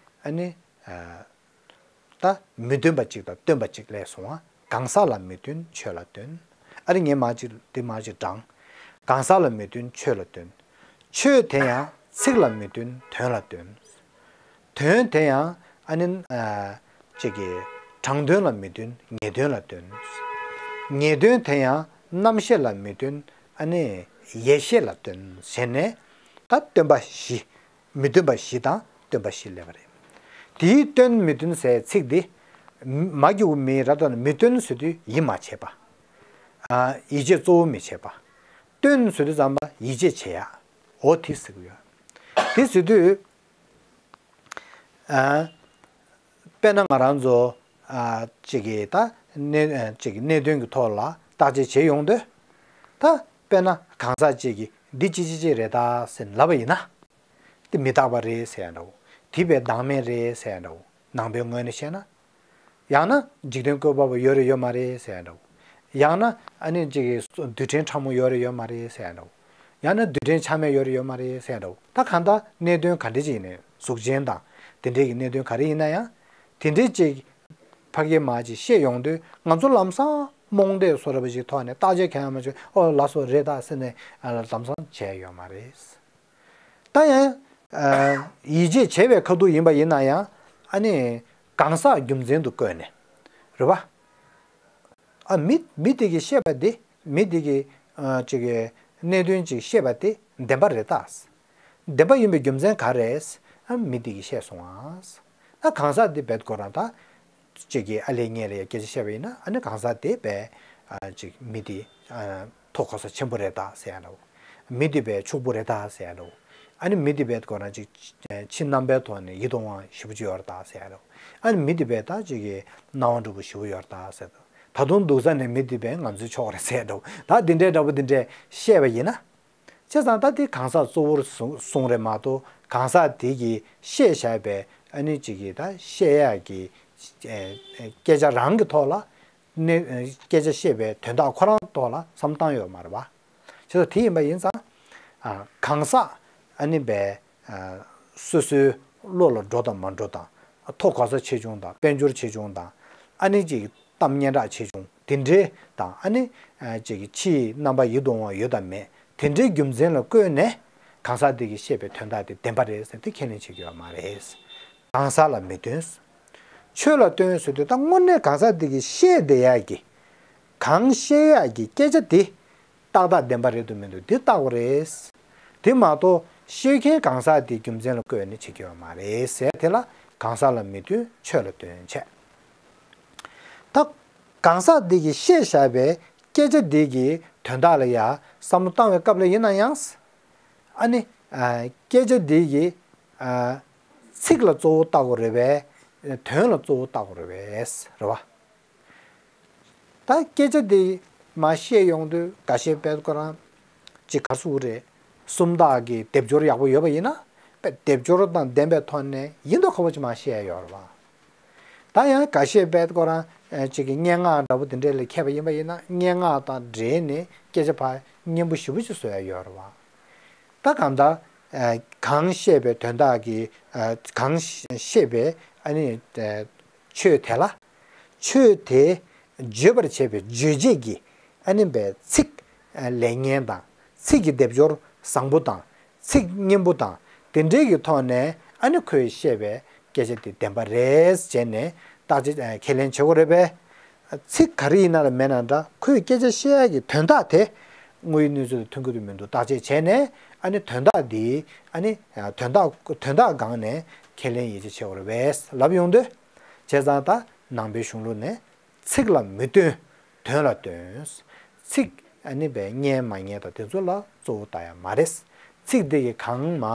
ཨ་ནི་ཨ་ད་མི་སྟོན་པ་གཅིག་དང་སྟོན་པ་གཅིག་སླེབས་སོང་བ། གང་ཟག་ལ་མི་སྟོན་ཆོས་ལ་སྟོན། ཨ་རི་ངས་མ་གཅིག་དེ་མ་གཅིག་དྲང་། གང་ཟག་ལ་མི་སྟོན་ཆོས་ལ་སྟོན། ཆོས་དེ་ཡང་ཚིག་ལ་མི་སྟོན་དོན་ལ་སྟོན། དོན་དེ་ཡང་ཨ་ནི་ཨ་ཅིག་གི་དྲང་དོན་ལ་མི་སྟོན་ངེས་དོན་ལ་སྟོན། ངེས་དོན་དེ་ཡང་རྣམ་ཤེས་ལ་མི་སྟོན་ཨ་ནི་ཡེ་ཤེས་ལ་སྟོན་ཟེར་ནས་ད་སྟོན་པ་བཞི། མི་སྟོན་པ་བཞི་དང་སྟོན་པ་བཞི་སླེབས་པ་རེད། དེའི་སྟོན་མི་སྟོན་ཟེར་ཚིག་འདི། མ་གི་གུ་མི་ར་ཏ་ན་མི་སྟོན་ཟེར་དུས་ཡིད་མ་ཆེས་པ། ཨ་ཡིད་ཆེས་གཙོ་བོ་མི་བྱེད་པ། སྟོན་ཟེར་དུས་ཙམ་པ་ཡིད་ཆེས་བྱེད་ཡ། འོ་དེ་ཟེར་གི་ཡོད། དེ་ཟེར་དུས། ཨ་དཔེར་ན་ང་རང་ཚོ་ཨ་ཅིག་གི་ད་གནད་ཨ་ཅིག་གི་གནད་དོན་གྱི་ཐོག་ལ་བརྟག་དཔྱད་བྱེད་ཡོང་དུས། ད་དཔེར་ན་གང་ཟག་ཅིག་གིས་འདི་ཅི་ཅི་ཅི་རེད་ད་ཟེར་ལབ་པ་ཡིན་ན། དེ་མི་རྟག་པ་རེད་ཟེར་ཡ་འདྲ་བོ། དེ་བས་བདག་མེད་རེད་ཟེར་ཡ་འདྲ་བོ། ནང་པའི་ངོས་ནས་བཤད་ན། ཡང་ན་འཇིག་རྟེན་བཀོད་པ་པོ་ཡོད་རེད་ཡོད་མ་རེད་ཟེར་ཡ་འདྲ་བོ། ཡང་ན་ཨ་ནི་ཅིག་གི་རྡུལ་ཕྲན་ཕྲ་མོ་ཡོད་རེད་ཡོད་མ་རེད་ཟེར་ཡ་འདྲ་བོ། ཡང་ན་རྡུལ་ཕྲན་ཆ་མེད་ཡོད་རེད་ཡོད་མ་རེད་ཟེར་ཡ་འདྲ་བོ། ད་གང་ལྟར་གནད་དོན་ག་འདྲ་ཅིག་ཡིན་ནའི་གཟུགས་ཅན་དང་དེ་འདྲས་ཀྱི་གནད་དོན་ག་རེ་ཡིན་ན་ཡང་། དེ་འདྲས་ཅིག་ཕ་གིའི་མ་ཅིག་བཤད་ཡོང་དུས་ང་ཚོ་ལམ་སང་རྨོངས་དད་བཟོ་འདྲ་པོ་ཞིག་ཐོག་ནས་བརྟག་དཔྱད་གང་ཡང་མ་བྱས་ཨོ་ལགས་སོ་རེད་ད་ཟེར་ནས་ལམ་སང་བྱས་ཡོད་མ་རེད། ད་ཡང་ཡིད་ཆེས་བྱས་པའི་ཁ་ཐུག་ཡིན་པ་ཡིན་ན་ཡང་ཨ་ནི་གང་ཟག་རྒྱུ་མཚན་དུ་བཀོད་ནས་རེད་བ། ཨ་མི་མི་དེ་གིས་བཤད་པ་དེ་མི་དེ་གིས་ཅིག་གི་གནད་དོན་ཅིག་བཤད་པ་དེ་བདེན་པ་རེད་ད། བདེན་པ་ཡིན་པའི་རྒྱུ་མཚན་ག་རེ་རེད། ཨ་མི་དེ་གིས་བཤད་སོང་ཨ། ད་གང་ཟག་དེ་བེད་ཁོ་རང་ད། ཅིག་གིས་ཨ་ལས་ངས་ལས་སྐད་ཆ་བཤད་པ་ཡིན་ན་ཨ་ནི་གང་ཟག་དེ་བས་ཅིག་མི་དེ་ཐོག་གོ་ས་ཆེན་པོ་རེད་ད་ཟེར་ཡ་འདྲ་བོ། མི་དེ་བས་ཕྱུག་པོ་རེད་ད་ཟེར་ཡ་འདྲ་བོ། ཨ་ནི་མི་དེ་བས་ཁོ་རང་ཅིག་ཕྱི་རྣམ་པའི་ཐོག་ནས་ཡིད་དུ་འོང་བ་ཞེ་པོ་ཅིག་ཡོད་རེད་ད་ཟེར་ཡ་འདྲ་བོ། ཨ་ནི་མི་དེ་བས་ད་ཅིག་གི་སྣང་བ་འགྲོ་པོ་ཞེ་པོ་ཡོད་རེད་ད་ཟེར་ད། ད་དུང་འདུག་ས་ནས་མི་དེ་བས་ང་ཚོའི་ཕྱོགས་རེད་ཟེར་ཡ་འདྲ་བོ། ད་འདི་འདྲའི་འདྲ་བོ་འདི་འདྲའི་བཤད་པ་ཡིན་ན། བྱས་ཙང་ད་དེ་གང་ཟག་གཙོ་བོར་གསུངས་རེད་མ་གཏོགས་གང་ཟག་དེ་གིས་བཤད་བཞག་པའི་ཨ་ནི་ཅིག་གིས་ད་བཤད་ཡག་གི་སྐད་ཆ་རང་གི་ཐོག་ལ་ནི་སྐད་ཆ་བཤད་པའི་དོན་དག་ཁོ་རང་ཐོག་ལ་བསམ་བཏང་ཡོད་མ་རེད་བ། བྱས་ཙང་དེ་ཡིན་པ་ཡིན་ཙང་ཨ་གང་ཟག་ཨ་ནི་བས་ཨ་སོ་སོའི་བློ་ལ་འགྲོ་དང་མ་འགྲོ་དང་ཐོག་གོ་ས་ཆེ་ཆུང་དང་དཔལ་འབྱོར་ཆེ་ཆུང་དང་ཨ་ནི་ཅིག་གཏམ་སྙན་གྲགས་ཆེ་ཆུང་དེ་འདྲའི་དང་ཨ་ནི་ཅིག་ཕྱིའི་རྣམ་པ་ཡིད་དུ་འོང་བ་ཡོད་དམ་མེད་དེ་འདྲའི་རྒྱུ་མཚན་ལ་བཀོད་ནས་གང་ཟག་དེ་གིས་བཤད་པའི་དོན་དག་དེ་བདེན་པ་རེད་ཟེར་དེ་ཁས་ལེན་བྱེད་ཀྱི་ཡོད་མ་རེད། གང་ཟག་ལ་མི་སྟོན། ཆོས་ལ་སྟོན་ཟེར་དུས་ད་དངོས་གནས་གང་ཟག་དེ་གིས་བཤད་བསྡད་ཡག་གི་གང་བཤད་ཡག་གི་སྐད་ཆ་དེ་ཏག་ཏག་བདེན་པ་རེད་འདུག་མི་འདུག་འདི་བལྟ་དགོས་རེད། དེ་མ་གཏོགས་བཤད་མཁན་གང་ཟག་དེ་རྒྱུ་མཚན་ལ་བཀོད་ནས་བྱེད་ཀྱི་ཡོད་མ་རེད་ཟེར། དེ་ལ་གང་ཟག་ལ་མི་སྟོན་ཆོས་ལ་སྟོན་བྱས། ད་གང་ཟག་འདི་གིས་བཤད་བཞག་པའི་སྐད་ཆ་འདི་གི་དོན་དག་ལ་ཡ་བསམ་བློ་བཏང་བའི་སྐབས་ལ་ཡིན་ན་ཡང་། ཨ་ནི། ཨ། སྐད་ཆ་འདི་གི། ཨ། ཚིག་ལ་གཙོ་བོ་བལྟ་དགོས་རེད་པས། དོན་ལ་གཙོ་བོ་བལྟ་དགོས་རེད་པས། རེད་བ། ད་སྐད་ཆ་འདི་མར་བཤད་ཡོང་དུས་འགའ་ཤས་དཔེ་ཁོ་རང་ཅིག་ག་སུ་རེད། སུམ་རྟགས་ཀྱི་སྡེབ་སྦྱོར་ཡག་པོ་ཡོད་པ་ཡིན་ན་དཔེ་སྡེབ་སྦྱོར་དང་ལྡན་པའི་ཐོག་ནས་ཡིན་མདོག་ཁ་པོ་ཅིག་མར་བཤད་ཡོད་རེད་བ། ད་ཡང་འགའ་ཤས་དཔེ་ཁོ་རང་ཅིག་གི་སྙན་ངག་འདྲ་པོ་དེ་འདྲས་ལ་མཁས་པ་ཡིན་པ་ཡིན་ན་སྙན་ངག་དང་འབྲེལ་ནས་སྐད་ཆ་ཕར་སྙན་པོ་ཞེ་པོ་ཅིག་བཟོ་ཡ་ཡོད་རེད་བ། ད་གང་ལྟར། ཨ། གང་བཤད་པའི་དོན་དག་གི། ཨ། གང་བཤད་པའི་ཨ་ནི། ཨ། ཆོས་དེ་ལ། ཆོས་དེ་བརྗོད་པར་བྱེད་པའི་རྗོད་བྱེད་ཀྱི་ཨ་ནི་པའི་ཚིག་ཨ། ལེགས་སྙན་དང་ཚིག་གི་སྡེབ་སྦྱོར་བཟང་པོ་དང་ཚིག་སྙན་པོ་དང་དེ་འདྲའི་གི་ཐོག་ནས་ཨ་ནི་ཁོས་བཤད་པའི་སྐད་ཆ་དེ་བདེན་པ་རེད་བྱས་ནས་བརྟག་དཔྱད། ཨ། ཁས་ལེན་བྱེད་དགོས་རེད་པས། ཚིག་ག་རེ་ཡིན་ན་ལ་མེད་ན་འདྲ་ཁོས་སྐད་ཆ་བཤད་ཡག་གི་དོན་དག་དེ་དངོས་ཡོད་གནས་ཚུལ་དང་མཐུན་གྱི་འདུག་མི་འདུག་བརྟག་དཔྱད་བྱས་ནས་ཨ་ནི་དོན་དག་འདི་ཨ་ནི་དོན་དག་དོན་དག་སྒང་ནས་ཁས་ལེན་ཡིད་ཆེས་བྱེད་དགོས་རེད་པས་ལབ་ཡོང་དུས། བྱས་ཙང་ད་ནང་པའི་གཞུང་ལུགས་ནས་ཚིག་ལ་མི་སྟོན། དོན་ལ་སྟོན། ཚིག་ཨ་ནི་པའི་སྙན་མ་སྙན་དང་དེ་ཚོ་ལ་གཙོ་བོ་ལྟ་ཡ་མ་རེད། ཚིག་འདི་གི་གང་མ་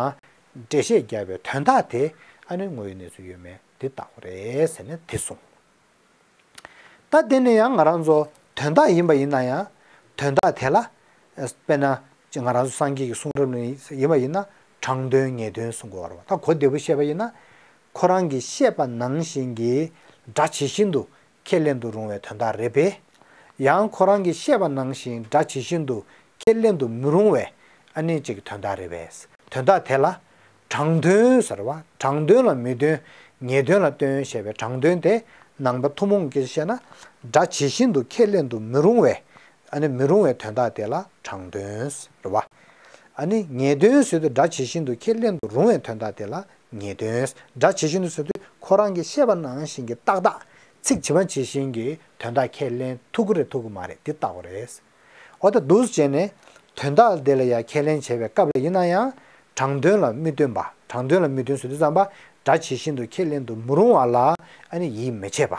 འགྲེལ་བཤད་བརྒྱབ་པའི་དོན་དག་དེ་ཨ་ནི་དངོས་ཡོད་གནས་ཚུལ་ཡོད་མེད་དེ་བལྟ་དགོས་རེད་ཟེར་ནས་དེ་གསུངས། ད་དེ་ནས་ཡང་ང་རང་ཚོ་དོན་དག་ཡིན་པ་ཡིན་ན་ཡང་དོན་དག་དེ་ལ་དཔེར་ན་ང་རང་ཚོ་སངས་རྒྱས་ཀྱི་གསུང་རབ་ནས་ཡིན་པ་ཡིན་ན་དྲང་དོན་ངེས་དོན་གསུང་དགོས་པ་རེད་བ། ད་གོ་བདེ་པོ་བཤད་པ་ཡིན་ན་ཁོ་རང་གིས་བཤད་པ་ནང་བཞིན་གྱི་སྒྲ་ཇི་བཞིན་དུ་ཁས་ལེན་དུ་རུང་བའི་དོན་དག་རེད་པས། ཡང་ཁོ་རང་གིས་བཤད་པ་ནང་བཞིན་སྒྲ་ཇི་བཞིན་དུ་ཁས་ལེན་དུ་མི་རུང་བའི་ཨ་ནི་གཅིག་གི་དོན་དག་རེད་པས། དོན་དག་དེ་ལ་དྲང་དོན་ཟེར་བ། དྲང་དོན་ལ་མི་སྟོན། ངེས་དོན་ལ་སྟོན་ཞེས་པའི་དྲང་དོན་དེ་ནང་པ་ཐུན་མོང་གི་བཤད་ན་སྒྲ་ཇི་བཞིན་དུ་ཁས་ལེན་དུ་མི་རུང་བའི་ཨ་ནི་མི་རུང་བའི་དོན་དག་དེ་ལ་དྲང་དོན་ཟེར་བ། ཨ་ནི་ངེས་དོན་ཟེར་དུས་སྒྲ་ཇི་བཞིན་དུ་ཁས་ལེན་དུ་རུང་བའི་དོན་དག་དེ་ལ་ངེས་དོན། སྒྲ་ཇི་བཞིན་དུ་ཟེར་དུས་ཁོ་རང་གིས་བཤད་པ་ནང་བཞིན་གྱི་ཏག་ཏག་ཚིག་ཇི་མ་ཇི་བཞིན་གྱི་དོན་དག་ཁས་ལེན་ཐུབ་ཀྱི་རེད་ཐུབ་ཀྱི་མ་རེད་འདི་བལྟ་དགོས་རེད། འོ་ད་འདུག་སེ་བྱས་ནས་དོན་དག་འདི་ལ་ཡང་ཁས་ལེན་བྱེད་པའི་སྐབས་ལ་ཡིན་ན་ཡང་དྲང་དོན་ལ་མི་སྟོན་པ། དྲང་དོན་ལ་མི་སྟོན་ཟེར་དུས་ཙམ་པ་སྒྲ་ཇི་བཞིན་དུ་ཁས་ལེན་དུ་མི་རུང་བ་ལ་ཨ་ནི་ཡིད་མི་ཆེས་པ།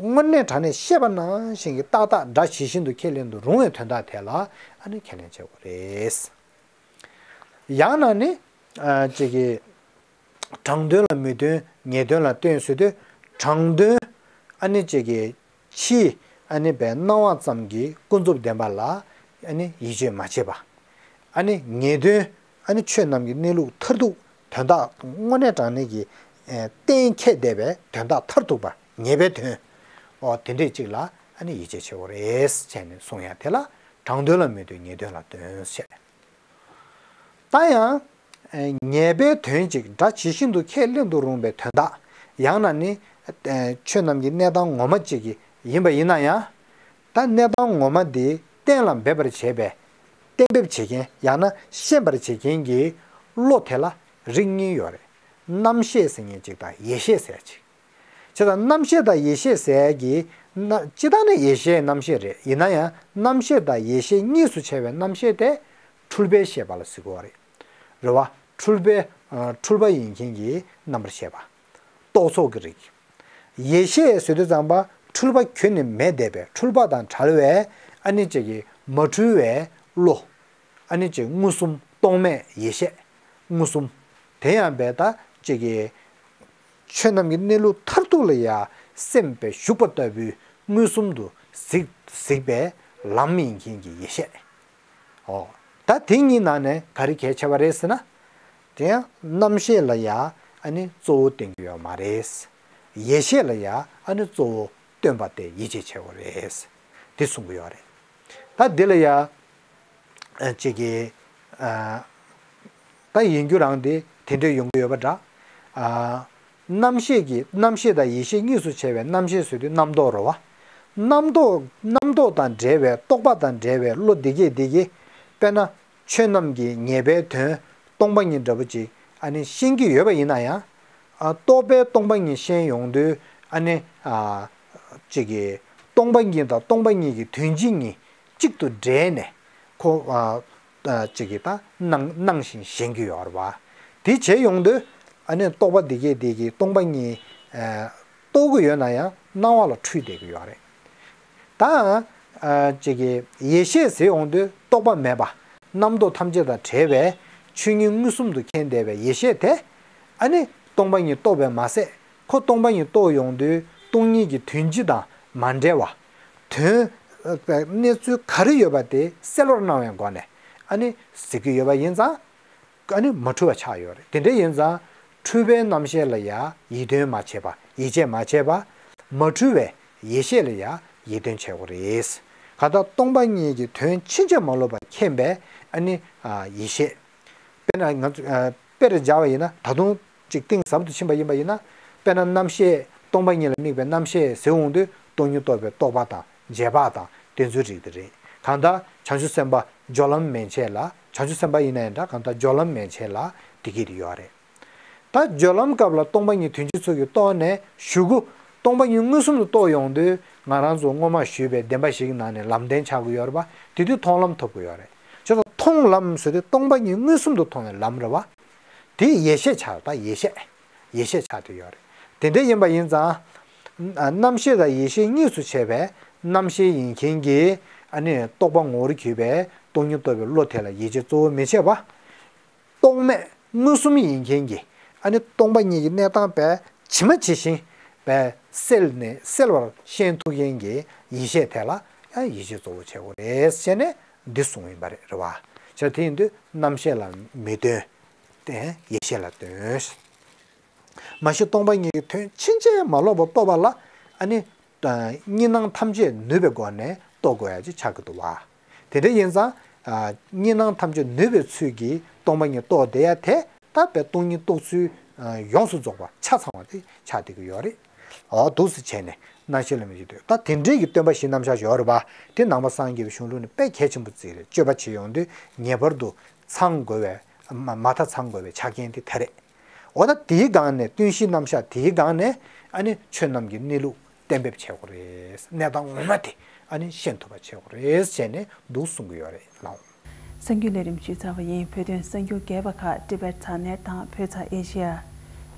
དངོས་གནས་དྲང་གནས་བཤད་པ་ནང་བཞིན་གྱི་ཏག་ཏག་སྒྲ་ཇི་བཞིན་དུ་ཁས་ལེན་དུ་རུང་བའི་དོན་དག་དེ་ལ་ཨ་ནི་ཁས་ལེན་བྱེད་དགོས་རེད། ཡང་ན་ནི། ཨ། ཅིག་གིས། དྲང་དོན་ལ་མི་སྟོན། ངེས་དོན་ལ་སྟོན་ཟེར་དུས་དྲང་དོན་ཨ་ནི་ཅིག་གིས་ཕྱིའི་ཨ་ནི་པའི་སྣང་བ་ཙམ་གྱི་ཀུན་རྫོབ་བདེན་པ་ལ་ཨ་ནི་ཡིད་ཆེས་མ་བྱེད་པ། ཨ་ནི་ངེས་དོན་ཨ་ནི་ཆོས་རྣམས་ཀྱི་གནས་ལུགས་མཐར་ཐུག་དོན་དག་དངོས་གནས་དྲང་གནས་ཀྱི་ཨ་གཏན་འཁེལ་བསྡད་པའི་དོན་དག་མཐར་ཐུག་པ་ངེས་པའི་དོན། འོ་དེ་འདྲས་ཅིག་ལ་ཨ་ནི་ཡིད་ཆེས་བྱེད་དགོས་རེད་བྱས་ནས་གསུང་ཡ་དེ་ལ་དྲང་དོན་ལ་མི་སྟོན་ངེས་དོན་ལ་སྟོན་བྱས། ད་ཡང་། ཨ། ངེས་པའི་དོན་གཅིག་སྒྲ་ཇི་བཞིན་དུ་ཁས་ལེན་དུ་རུང་བའི་དོན་དག་ཡང་ན་ནི། ཨ། ཆོས་རྣམས་ཀྱི་གནས་སྟངས་ངོ་མ་གཅིག་གི་ཡིན་པ་ཡིན་ན་ཡང་། ད་གནས་སྟངས་ངོ་མ་འདི་གཏན་ལ་འབེབས་པར་བྱེད་པའི་གཏན་འབེབས་བྱེད་མཁན་ཡང་ན་ཤེས་པར་བྱེད་མཁན་གྱི་བློ་དེ་ལ་རིགས་གཉིས་ཡོད་རེད། རྣམ་ཤེས་ཟེར་མཁན་གཅིག་དང་ཡེ་ཤེས་ཟེར་གཅིག་བྱས་ཙང་རྣམ་ཤེས་དང་ཡེ་ཤེས་ཟེར་གྱི། ན། སྤྱིར་བཏང་ནི་ཡེ་ཤེས་རྣམ་ཤེས་རེད། ཡིན་ན་ཡང་རྣམ་ཤེས་དང་ཡེ་ཤེས་གཉིས་སུ་ཕྱེ་བའི་རྣམ་ཤེས་དེ་འཁྲུལ་པའི་ཤེས་པ་ལ་ཟེར་གྱི་ཡོད་རེད། རེད་བ། འཁྲུལ་པའི། ཨ། འཁྲུལ་པ་ཡིན་མཁན་གྱི་རྣམ་པར་ཤེས་པ། རྟོག་ཚོགས་ཀྱི་རིགས། ཡེ་ཤེས་ཟེར་དུས་ཙམ་པ་འཁྲུལ་པ་ཁྱོན་ནས་མེད་བསྡད་པའི་འཁྲུལ་པ་དང་བྲལ་བའི་ཨ་ནི་ཅིག་གི་མ་འཁྲུལ་བའི་བློ། ཨ་ནི་ཅིག་མངོན་སུམ་རྟོག་མེད་ཡེ་ཤེས། མངོན་སུམ། དེ་ཡང་བས་ད་ཅིག་གི་ཆོས་རྣམས་ཀྱི་གནས་ལུགས་མཐར་ཐུག་ལ་ཡ་སེམས་པས་ཞུགས་པ་ལྟ་བུའི་མངོན་སུམ་དུ་གཟིགས་གཟིགས་པའི་ལམ་ཡིན་མཁན་གྱི་ཡེ་ཤེས། ཨོ། ད་དེ་གཉིས་ནང་ནས་ག་རེ་གལ་ཆེ་བ་རེད་ཟེར་ན། དེ་ཡང་རྣམ་ཤེས་ལ་ཡ་ཨ་ནི་གཙོ་བོ་བསྟན་གྱི་ཡོད་མ་རེད། ཡེ་ཤེས་ལ་ཡ་ཨ་ནི་གཙོ་བོ་སྟོན་པ་དེ་ཡིད་ཆེས་ཆེ་བ་རེད། དེ་གསུང་གི་ཡོད་རེད། ད་འདི་ལ་ཡ། ཨ། ཅིག་གི། ཨ། ད་ཡིན་རྒྱུ་རང་དེ་དེ་འདྲས་ཡོང་གི་ཡོད་པ་འདྲ། ཨ། རྣམ་ཤེས་ཀྱི་རྣམ་ཤེས་དང་ཡེ་ཤེས་གཉིས་སུ་ཕྱེ་བའི་རྣམ་ཤེས་ཟེར་དུས་རྣམ་རྟོག་རེད་བ། རྣམ་རྟོག་རྣམ་རྟོག་དང་འབྲེལ་བའི་རྟོག་པ་དང་འབྲེལ་བའི་བློ་འདི་གས་འདི་གས། དཔེར་ན་ཆོས་རྣམས་ཀྱི་ངེས་པའི་དོན་སྟོང་པ་ཉིད་འདྲ་པོ་ཅིག་ཨ་ནི་ཤེས་ཀྱི་ཡོད་པ་ཡིན་ན་ཡང་། ཨ་རྟོག་པས་སྟོང་པ་ཉིད་ཤེས་ཡོང་དུས་ཨ་ནི་ཨ་ཅིག་གི་སྟོང་པ་ཉིད་དང་སྟོང་པ་ཉིད་ཀྱི་དོན་སྤྱི་གཉིས་གཅིག་ཏུ་འདྲེས་ནས་ཁོ་ཨ་ཨ་ཅིག་གི་ད་སྣང་སྣང་ཞིང་ཞེན་གྱི་ཡོད་རེད་བ། དེ་བྱས་ཡོང་དུས་ཨ་ནི་རྟོག་པ་འདི་གས་འདི་གི་སྟོང་པ་ཉིད་ཨ་རྟོགས་ཀྱི་ཡོད་ན་ཡང་སྣང་བ་ལ་འཁྲུལ་བསྡད་ཀྱི་ཡོད་རེད། ད་ཨ་ཅིག་གི་ཡེ་ཤེས་ཟེར་ཡོང་དུས་རྟོག་པ་མེད་པ། རྣམ་རྟོག་ཐམས་ཅད་དང་བྲལ་བའི་ཆོས་ཉིད་མངོན་སུམ་དུ་མཁྱེན་བསྡད་པའི་ཡེ་ཤེས་དེ། ཨ་ནི་སྟོང་པ་ཉིད་རྟོགས་པས་མ་ཟད། ཁོ་སྟོང་པ་ཉིད་རྟོགས་ཡོང་དུས་སྟོང་ཉིད་ཀྱི་དོན་སྤྱི་དང་མ་འབྲེལ་བ། དོན་ཨ་གནས་ཚུལ་ག་རེ་ཡོད་པ་དེ་གསལ་བར་སྣང་བའི་སྒོ་ནས་ཨ་ནི་གཟིགས་ཀྱི་ཡོད་པ་ཡིན་ཙང་། ཨ་ནི་མ་འཁྲུལ་བ་ཆགས་ཡོད་རེད། དེ་འདྲ་ཡིན་ཙང་འཁྲུལ་པའི་རྣམ་ཤེས་ལ་ཡང་ཡིད་རྟོན་མ་བྱས་པ། ཡིད་ཆེས་མ་བྱས་པ། མ་འཁྲུལ་བའི་ཡེ་ཤེས་ལ་ཡང་ཡིད་རྟོན་བྱེད་དགོས་རེད། གང་ལྟར་སྟོང་པ་ཉིད་ཀྱི་དོན་ཕྱིན་ཅི་མ་ལོག་པར་མཁྱེན་པའི་ཨ་ནི་ཡེ་ཤེས། དཔེར་ན་ང་ཚོ་དཔེར་སྦྱར་བ་ཡིན་ན་ད་དུང་ཅིག་གཏིང་ཟབ་ཏུ་ཕྱིན་པ་ཡིན་པ་ཡིན་ན། དཔེར་ན་རྣམ་ཤེས་སྟོང་པ་ཉིད་ལ་དམིགས་པའི་རྣམ་ཤེས་ཟེར་འོང་དུས་སྟོང་ཉིད་རྟོགས་པའི་རྟོག་པ་དང་རྗེས་དཔག་དང་དེ་ཚོའི་རིགས་དེ་རེད། གང་ལྟར་བྱང་ཆུབ་སེམས་དཔའ་སྦྱོར་ལམ་མན་ཆད་ལ། བྱང་ཆུབ་སེམས་དཔའ་ཡིན་ན་ཡང་འདྲ། གང་ལྟར་སྦྱོར་ལམ་མན་ཆད་ལ་དེ་གི་དེ་ཡོད་རེད། ད་སྦྱོར་ལམ་སྐབས་ལ་སྟོང་པ་ཉིད་དོན་སྤྱི་ཚུལ་གྱིས་རྟོགས་ནས་གཞུག་གུ་སྟོང་པ་ཉིད་མངོན་སུམ་དུ་རྟོགས་ཡོང་དུས་ང་རང་ཚོ་སྔོན་མ་ཞུས་པའི་བདེན་པ་བཞི་གི་ནང་ནས་ལམ་བདེན་ཆགས་ཀྱི་ཡོད་རེད་པ། དེ་དུས་མཐོང་ལམ་ཐོབ་ཀྱི་ཡོད་རེད། བྱས་ཙང་མཐོང་ལམ་ཟེར་དུས་སྟོང་པ་ཉིད་མངོན་སུམ་དུ་མཐོང་བའི་ལམ་རེད་པ། དེ་ཡེ་ཤེས་ཆགས། ད་ཡེ་ཤེས། ཡེ་ཤེས་ཆགས་བསྡད་ཡོད་རེད། དེ་འདྲ་ཡིན་པ་ཡིན་ཙང་། རྣམ་ཤེས་དང་ཡེ་ཤེས་གཉིས་སུ་ཕྱེ་བའི་རྣམ་ཤེས་ཡིན་མཁན་གྱི་ཨ་ནི་རྟོག་པ་ངོ་བོར་གྱུར་པའི་སྟོང་ཉིད་རྟོགས་པའི་བློ་དེ་ལ་ཡིད་ཆེས་གཙོ་བོ་མི་བྱེད་པ། རྟོག་མེད་མངོན་སུམ་ཡིན་མཁན་གྱི་ཨ་ནི་སྟོང་པ་ཉིད་ཀྱི་གནས་སྟངས་པས་ཇི་མ་ཇི་བཞིན་པས་གསལ་ནས་གསལ་བར་ཤེས་ཐུབ་མཁན་གྱི་ཡེ་ཤེས་དེ་ལ་ཡང་ཡིད་ཆེས་གཙོ་བོ་བྱེད་དགོས་རེད་ཟེར་ནས་འདི་གསུངས་ཡིན་པ་རེད། རེད་བ། བྱས་དེ་ཡིན་དུས་རྣམ་ཤེས་ལ་མི་སྟོན་ཏེ་ཡེ་ཤེས་ལ་སྟོན། མ་གཞི་སྟོང་པ་ཉིད་ཀྱི་དོན་ཕྱིན་ཅི་མ་ལོག་པར་རྟོགས་པ་ལ་ཨ་ནི་གཉིས་སྣང་ཐམས་ཅད་ནུས་པའི་སྒོ་ནས་རྟོགས་དགོས་ཡ་ཅིག་ཆགས་ཀྱི་འདུག་བ། དེ་འདྲ་ཡིན་ཙང་། ཨ་གཉིས་སྣང་ཐམས་ཅད་ནུས་པའི་ཚུལ་གྱིས་སྟོང་པ་ཉིད་རྟོགས་བསྡད་ཡ་དེ་ད་དཔེ་སྟོང་ཉིད་རྟོགས་ཚུལ་ཨ་ཡོངས་སུ་རྫོགས་པ་ཆ་ཚང་བ་དེ་ཆགས་བསྡད་ཀྱི་ཡོད་རེད། འོ་འདུག་སེ་བྱས་ནས་རྣམ་ཤེས་ལ་མི་བྱེད་འདོད། ད་དེ་འདྲའི་གི་སྟོན་པ་བཞི་རྣམ་གཞག་ཡོད་རེད་པ། དེ་ནང་པ་སངས་རྒྱས་པའི་གཞུང་ལུགས་ནས་དཔེ་གལ་ཆེན་པོ་བརྩིས་རེད། སྤྱོད་པ་བྱེད་ཡོང་དུས་ངེས་པར་དུ་ཚང་དགོས་པའི་མ་མ་མཐའ་ཚང་དགོས་པའི་ཆ་རྐྱེན་དེ་དེ་རེད། འོ་ད་དེའི་སྒང་ནས་བསྟན་བཤིག་རྣམ་གཞག་དེའི་སྒང་ནས་ཨ་ནི་ཆོས་རྣམས་ཀྱི་གནས་ལུགས་གཏན་འབེབས་བྱེད་དགོས་རེད། གནས་སྟངས་ངོ་མ་དེ་ཨ་ནི་ཤེས་ཐུབ་པ་བྱེད་དགོས་རེད་ཟེར་ནས་འདུག་གསུང་གི་ཡོད་རེད་ལགས། གསར་འགྱུར་ལས་རིམ་ཞུས་ཚར་བ་ཡིན། བོད་དོན་གསར་འགྱུར་རྒྱས་པ་ཁག་ཊི་བེཊ་ཚག་ནེཊ་དང་བོད་ཚག་ཨེ་ཤི་ཡ།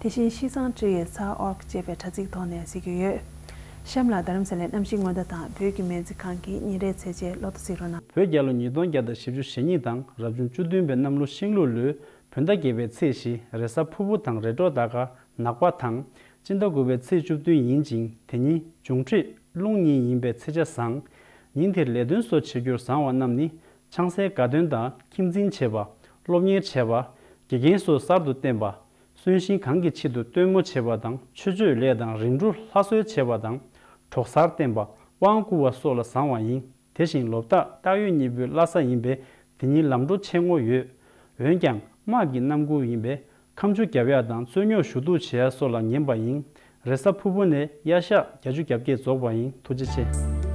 དེ་བཞིན་ཤིས་ཙང་ཀྲི་ཡི་ཚག་ཨོར་ཀི་ཅེས་པའི་དྲ་ཚིགས་ཐོག་ནས་གཟིགས་རྒྱུ་ཡོད། གཤམ་ལ་རྡ་རམ་ས་ལའི་གནམ་གཤིས་སྔོན་བརྡ་དང་བོད་ཀྱི་སྨན་རྩིས་ཁང་གི་ཉིན་རེའི་ཚེས་བཅད་ལོ་ཐོ་གཟིགས་རོགས་གནང་། བོད་རྒྱལ་ལོ་ཉིས་སྟོང་བརྒྱ་དང་བཞི་བཅུ་ཞེ་གཉིས་དང་རབ་བྱུང་བཅུ་བདུན་པའི་གནམ་ལོ་ཤིང་ལུག་ལོའི་བོད་ཟླ་བརྒྱད་པའི་ཚེས་བཞི། རེས་གཟའ་ཕུར་བུ་དང་རེས་གྲོགས་ཟླ་སྐར་ནག་པ་དང་། སྤྱི་ཟླ་དགུ་པའི་ཚེས་བཅུ་བདུན་ཡིན་ཅིང་། དེ་ཉིན་འབྱུང་འཕྲོད་རླུང་གཉིས་ཡིན་པའི་ཚེས་ཆ་བཟང་། ཉིན་དེར་ལས་དོན་སོགས་བྱེད་རྒྱུར་བཟང་བ་རྣམས་ནི། ཆང་སའི་དགའ་སྟོན་དང་ཁྱིམ་འཛིན་བྱེད་པ། སློབ་གཉེར་བྱེད་པ། དགེ་རྒན་སོགས་གསར་དུ་བསྟེན་པ། གསོན་གཤིན་གང་གི་ཆེད་དུ་སྟོན་མོ་བྱེད་པ་དང་ཆོས་སྤྱོད་ལས་དང་རིམ་གྲོ་ལྷ་གསོལ་བྱེད་པ་དང་། གྲོགས་གསར་བསྟེན་པ། དབང་བསྐུར་བ་སོགས་ལ་བཟང་བ་ཡིན། དེ་བཞིན་ལོ་རྟགས་སྟག་ཡོས་གཉིས་པོའི་བླ་གཟའ་ཡིན་པས་དེ་ཉིན་ལམ་འགྲོ་ཆེན་མོ་ཡོད། འོན་ཀྱང་དམག་གི་གནམ་དགུང་ཡིན་པས་ཁ་མཆུ་རྒྱབ་ཡག་དང་རྩོད་རྙོག་ཞུ་གཏུག་བྱེད་ཡག་སོགས་ལ་ངན་པ་ཡིན། རེས་གཟའ་ཕུར་བུ་ནས་དབྱར་ཞག་བརྒྱད་ཅུ་གྱ་བརྒྱད་རྫོགས་པ་ཡིན། ཐུགས་རྗེ་ཆེ།